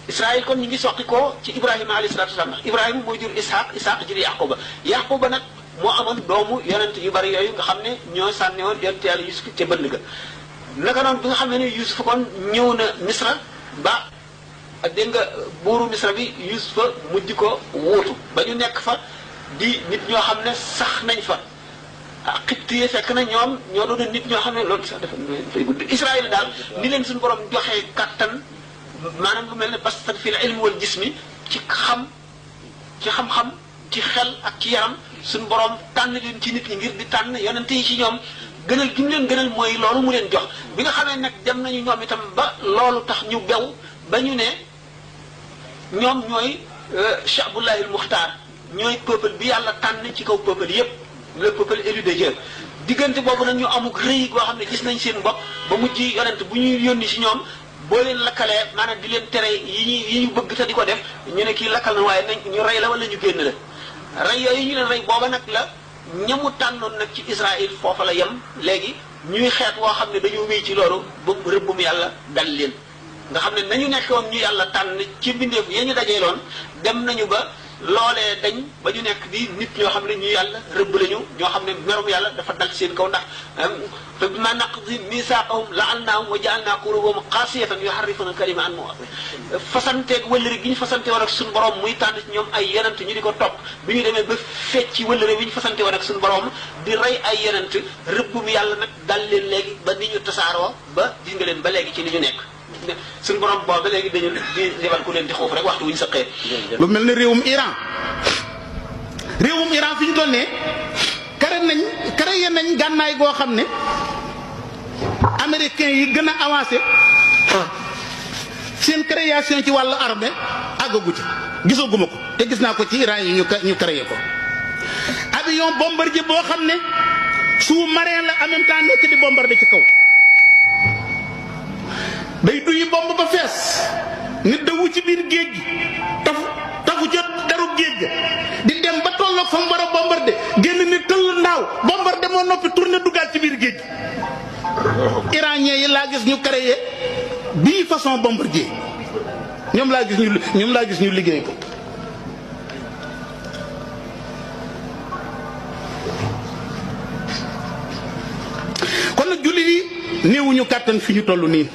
Israël kon ñu ngi soqi ko ci Ibrahima alayhi salaatu wasalaam ndax Ibrahima moo jur Ishaq jur Yaquba nag moo amoon doomu yonent yu bari yooyu nga xam ne ñoo sànni woon yonent yàlla Yusuf ca bënn ga naka noonu bi nga xam ne Yusuf kon ñëw na Misra ba dégg nga buuru Misra bi Yusufa mujj ko wuutu ba ñu nekk fa di nit ñoo xam ne sax nañ fa xibti fekk na ñoom ñoo doon nit ñoo xam ne loolu sax dafa fay gudd Israël daal ni leen suñu borom joxee kattan maanaam lu mel ne bastan fil ilmi wal jismi ci xam ci xam-xam ci xel ak ci yaram suñu borom tànn leen ci nit ñi ngir di tànn yonent yi ci ñoom gënal gi mu leen gënal mooy loolu mu leen jox bi nga xamee nag dem nañu ñoom itam ba loolu tax ñu bew ba ñu ne ñoom ñooy Sha'bullahil Muxtaar ñooy peuple bi yàlla tànn ci kaw peuple yépp le peuple élu de Dieu diggante boobu nag ñu amuk rëy goo xam ne gis nañ seen bopp ba mujj yonent bu ñuy yónni ci ñoom boo leen lakkalee maanaam di leen tere yi ñu bëgg te di ko def ñu ne kii lakkal na waaye nañ ñu rey la wala ñu génn la rey yooyu ñu leen rey booba nag la ñamu tànnoon nag ci Israël foofa la yem léegi ñuy xeet woo xam ne dañoo wéy ci loolu ba rëbbum yàlla dal leen nga xam ne nañu nekkoon ñu yàlla tànn ci mbindeef ya ñu dajeeloon dem nañu ba loolee dañ ba ñu nekk di nit ñoo xam ne ñu yàlla rëbb lañu ñoo xam ne merum yàlla dafa dal seen kaw ndax fa bima naqdi misaaqahum la'annahum wa ja'alna qulubahum qasiyatan yuharrifuna al-kalima an mawadi'ihi fasanteeg wëllëre gi ñu fasante woon ak suñu borom muy tànn ci ñoom ay yenant ñu di ko topp bi ñu demee ba fecc wëllëre bi ñu fasante woon ak suñu borom di rey ay yenant rëbbum yàlla nag dal leen léegi ba ni ñu tasaaroo ba gis nga leen ba léegi ci li ñu nekk suñu borom boobu ba léegi dañu di yebal ku leen di xuuf rek waxtu wu ñu saqee. lu mel ne réewum Iran fi ñu toll ne créé nañ gànnaay goo xam ne américains yi gën a avancé seen création ci wàllu armée àggagu ci gisaguma ko te gis naa ko ci Iran yi ñu créé ko avion bombardier boo xam ne sous-marin la en même temps nekk di bombarder ci kaw. day duyi bomb ba fees nit dawu ci biir géej gi tafu jot daru géej ga di dem ba tolloog fa mu war a bombardé génn ni tëll ndaaw bombardé moo noppi tourné duggaat ci biir géej gi iranien yi laa gis ñu créé bii façon bombardier ñoom laa gis ñu liggéey ko kon nag jullit yi néewuñu kàttan fi ñu toll nii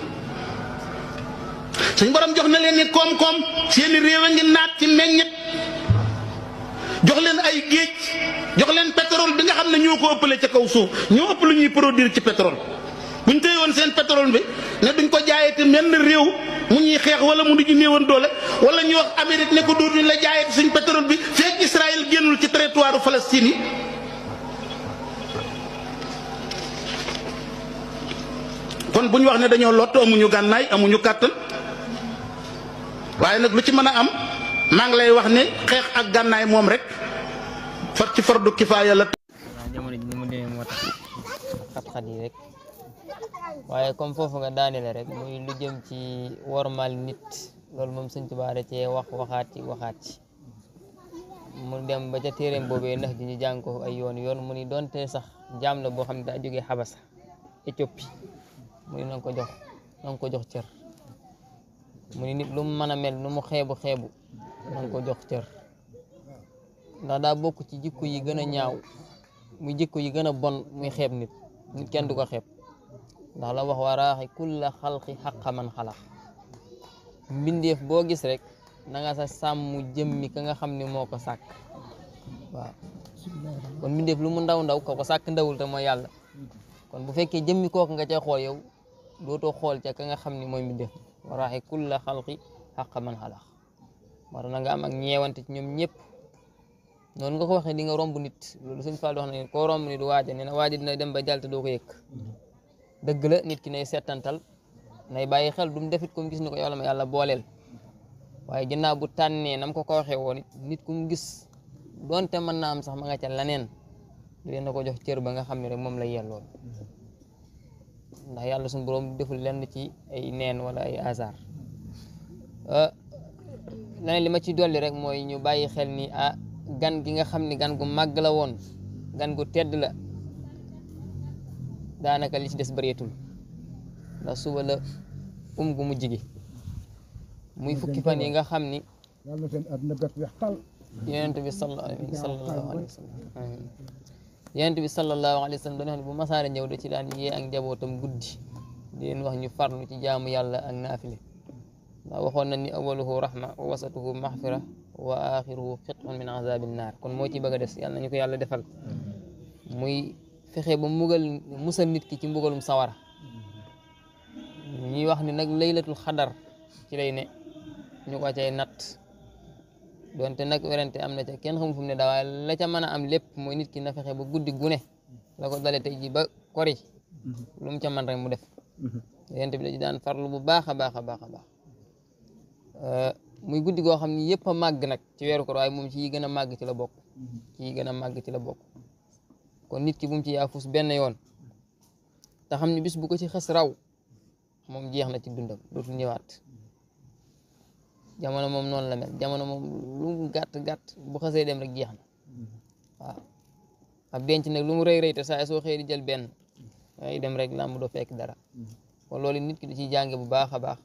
suñ borom jox na leen ni koom-koom seeni réew a ngi naat ci meññet jox leen ay géej jox leen pétrole bi nga xam ne ñoo ko ëppale ca kaw suuf ñoo ëpp lu ñuy produire ci pétrole buñ téye woon seen pétrole bi ne duñ ko jaayee te menn réew mu ñuy xeex wala mu di ñu néewoon doole wala ñu wax Amérique ne ko dootuñ la jaayee suñ pétrole bi fekk Israël génnul ci territoire Palestine yi kon bu ñu wax ne dañoo lott amuñu gànnaay amuñu kàttan waaye nag lu ci mën a am maa ngi lay wax ne xeex ak gànnaay moom rek far ci fardu kifaaya la. jamono ji ni mu demee moo tax xat-xat yi rek waaye comme foofu nga daanele rek muy lu jëm ci wormal nit loolu moom Sëñ Tuubaa da cee waxaat ci mu dem ba ca téereem boobee ndax ji ñu jàng ko ay yoon mu ni doonte sax jaam la boo xam ne daa jógee Xabasa Éthiopie mu ni na nga ko jox cër mu ni nit lu mu mën a mel nu mu xeebu na nga ko jox cër ndax daa bokk ci jikko yi gën a ñaaw muy jikko yi gën a bon muy xeeb nit kenn du ko xeeb ndax la wax waraaxi kulla xalqi xaqa man xalaq mbindeef boo gis rek na nga sa sàmm jëmmi ka nga xam ne moo ko sàkk waaw kon mbindeef lu mu ndaw ko sàkk ndawul te mooy yàlla kon bu fekkee jëmmi kooku nga ca xool yow dootoo xool ca ka nga xam ne mooy mbindeef waraaxi kulla xalqi xaqa man xalaq moo tax na nga am ak ñeewante ci ñoom ñëpp noonu nga ko waxee di nga romb nit loolu Sëñ Fall wax na ne koo romb nit waaja nee na waaja dina dem ba jàll te doo ko yëg dëgg la nit ki nay settantal nay bàyyi xel du mu defit ko mu gis ni ko yow la ma yàlla booleel waaye ginnaaw bu tànnee nam ko waxee woon nit ku mu gis doonte mën naa am sax ma nga ca laneen leen na ko jox cër ba nga xam ne rek moom la yellool ndax yàlla suñu borom deful lenn ci ay neen wala ay hasard leneen li ma ci dolli rek mooy ñu bàyyi xel ni gan gi nga xam ni gan gu màgg la woon gan gu tedd la daanaka li ci des bëreetul ndax suba la gu mujj gi muy fukki fan yi nga xam ni yàlla na seen àdduna bett weex tal yonent bi sallallahu alayhi wa sallam yonent bi sallallahu alayhi wa sallam dañu wax ne bu masaana ñëw da ci daan yee ak njabootam guddi di leen wax ñu farlu ci jaamu yàlla ak naafile ndax waxoon na ni awaluhu rahma wa wasatuhu maxfira wa axiruhu xitun min azabin naar kon moo ci bëgg a des yàlla nañu ko yàlla defal muy fexe ba musal nit ki ci mbugalum sawara ñuy wax ni nag laylatul xadar ci lay ne ñu ko cay natt donte nag werante am na ca kenn xamul fu mu ne daa waaye la ca mën a am lépp mooy nit ki na fexe ba guddi gune la ko dale tey ji ba kori lu mu ca man rek mu def yonent bi la ci daan farlu bu baax a baax a baax a baax muy guddi goo xam ni yëpp a màgg nag ci weeru koor waaye moom ci yi gën a màgg ci la bokk ci yi gën a màgg ci la bokk kon nit ki bu mu ci yaafus benn yoon te xam ni bis bu ko ci xës raw moom jeex na ci dundam dootul ñëwaat jamono moom noonu la mel jamono moom lu mu gàtt bu xasee dem rek jeex na waaw ab denc nag lu mu rëy rëy te saa soo xëy di jël benn ay dem rek làmb doo fekk dara kon loolu nit ki di ciy jànge bu baax a baax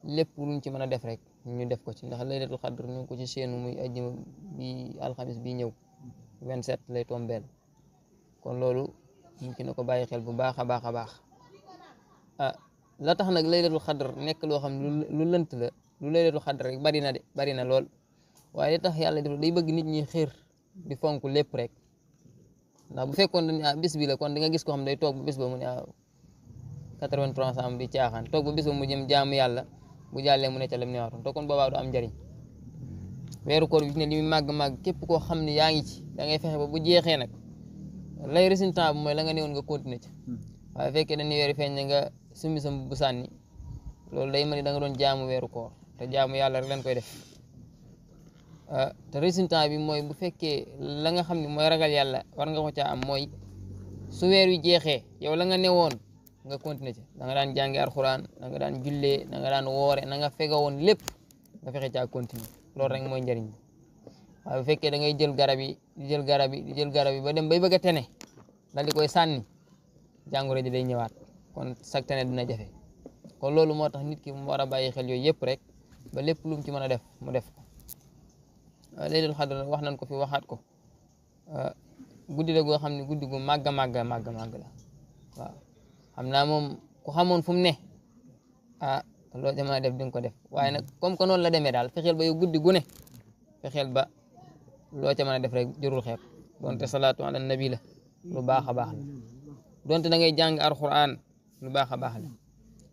lépp luñ ci mën a def rek ñu def ko ci ndax laylatul xadr ñu ngi ko ci seenu muy ajjuma bi alxamis bi ñëw 27 lay tombeel kon loolu nit ki na ko bàyyi xel bu baax a baax a baax la tax nag laylatul xadr nekk loo xam ne lu lënt la lu laylatul xadr rek bari na lool waaye li tax yàlla def day bëgg nit ñi xiir di fonk lépp rek ndax bu fekkoon dañ bis bi la kon di nga gis ko xam day toog ba bis ba mu ne 83 ans di caaxaan toog ba bis ba mu jëm jaamu yàlla bu jàllee mu ne ca lam ne waatoon te kon boobaa du am njariñ weeru koor bi ne li muy màgg-màgg képp koo xam ne yaa ngi ci da ngay fexe ba bu jeexee nag lay résultat bi mooy la nga newoon nga continuer ci waaye fekkee dañuy weeri feeñ ne nga summi sa bu sànni loolu day mel ni da nga doon jaamu weeru koor te jaamu yàlla rek lañ koy def te résultat bi mooy bu fekkee la nga xam ne mooy ragal yàlla war nga ko caa am mooy su weer wi jeexee yow la nga newoon nga continuer ci da nga daan jàngi alxuraan da nga daan jullee da nga daan woore na nga fega woon lépp nga fexe caa continuer loolu rek mooy njëriñ waaye bu fekkee da ngay jël garab yi di jël garab yi ba dem bay bëgg a tene dal di koy sànni jàngoro ji day ñëwaat kon sag tene dina jafe kon loolu moo tax nit ki mu war a bàyyi xel yooyu yëpp rek ba lépp lu mu ci mën a def mu def ko laylatul xadr wax nañ ko fi waxaat ko guddi la goo xam ne guddi gu màgg la waaw xam naa moom ku xamoon fu mu ne loo ca mën a def di nga ko def waaye nag comme que noonu la demee daal fexeel ba yow guddi gu ne fexeel ba loo ca mën a def rek jërul xeeb donte salaatu ala nabi la lu baax a baax la donte da ngay jàng alxuraan lu baax a baax la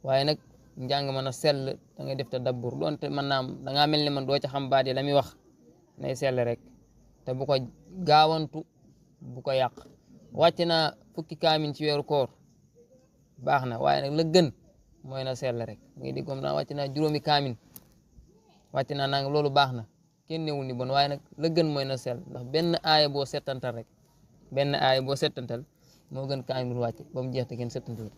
waaye nag njàng mën a sell da ngay def tadabbur donte mën naa am da ngaa mel ni man doo ca xam baat yi la muy wax nay sell rek te bu ko gaawantu bu ko yàq wàcc naa fukki kaamin ci weeru koor baax na waaye nag la gën mooy na sell rek ngay di comme naa wàcc naa juróomi kaamin wàcc naa nang loolu baax na kenn newul ni bon waaye nag la gën mooy na sell ndax benn aaya boo settantal rek benn aaya boo settantal moo gën kaamin wàcc ba mu jeex te kenn settantal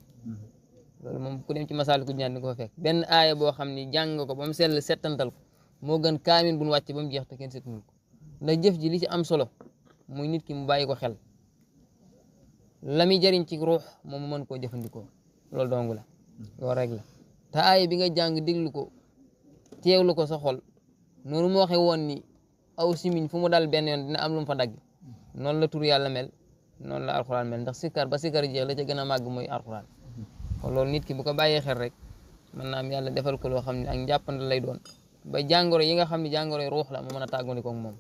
loolu moom ku dem ci Masaalikul Jinaan di ko fa fekk benn aaya boo xam ni jàng ko ba mu sell settantal ko moo gën kaamin bu nu wàcc ba mu jeex te kenn settantal ko ndax jëf ji li ci am solo muy nit ki mu bàyyi ko xel la muy jëriñ ci ruux moom mu mën koo jëfandikoo loolu dong la loolu rek la te aaya bi nga jàng déglu ko teewlu ko sa xol noonu moo waxee woon ni aw simiñ fu mu dal benn yoon dina am lu mu fa dagg noonu la tur yàlla mel noonu la alxuraan mel ndax sikkar ba sikkar jeex la ca gën a màgg mooy alxuraan kon loolu nit ki bu ko bàyyee xel rek mën naa am yàlla defal ko loo xam ne ak njàppand lay doon ba jàngoro yi nga xam ne jàngoro yi ruux la mu mën a tàggalikoo ak moom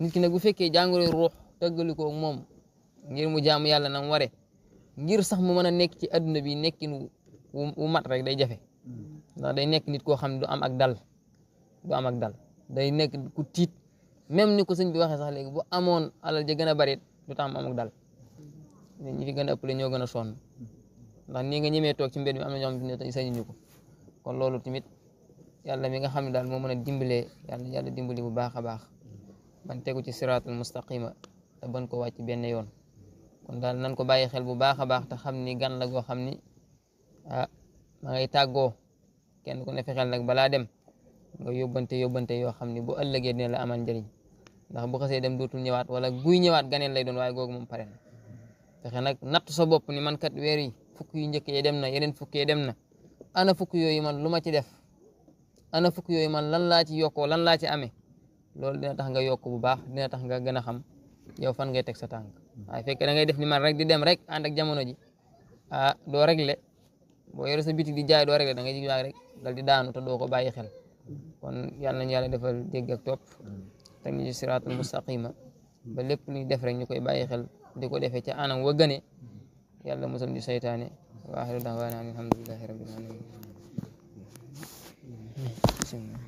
nit ki nag bu fekkee jàngoro yi ruux tàggalikoo ak moom ngir mu jaamu yàlla na mu waree ngir sax mu mën a nekk ci adduna bi nekkin wu mat rek day jafe ndax day nekk nit koo xam ne du am ak dal day nekk ku tiit même ni ko sëñ bi waxee sax léegi bu amoon alal ja gën a bari du tax am ak dal ñi fi gën a ëppale ñoo gën a sonn ndax nii nga ñemee toog ci mbedd mi am na ñoo xam ne sañuñu ko kon loolu tamit yàlla mi nga xam ne daal moo mën a dimbalee yàlla dimbali bu baax a baax ban tegu ci siraatul mustaqima te ban ko wàcc benn yoon kon daal nan ko bàyyi xel bu baax a baax te xam ni gan la goo xam ni ma ngay tàggoo kenn ku ne fexeel nag balaa dem nga yóbbante yoo xam ni bu ëllëgee dina la amal njëriñ ndax bu xasee dem dootul ñëwaat wala buy ñëwaat ganeen lay doon waaye googu moom pare na fexe nag natt sa bopp ni man kat weer yi fukk yu njëkk yi dem na yeneen fukk yi dem na ana fukk yooyu man lu ma ci def ana fukk yooyu man lan laa ci yokkoo lan laa ci amee loolu dina tax nga yokk bu baax dina tax nga gën a xam yow fan ngay teg sa tànk waaye fekk da ngay def ni man rek di dem rek ànd ak jamono ji doo réglé boo yore sa biti di jaay doo réglé da ngay jig rek dal di daanu te doo ko bàyyi xel kon yàlla nañu yàlla defal dégg ak topp teg ñu ci siraatul mustaqima ba lépp luy def rek ñu koy bàyyi xel di ko defee ca anam wa gëne yàlla musal ñu seytaane wa axiru da'waana alhamdulillahi rabbil alamin bismillah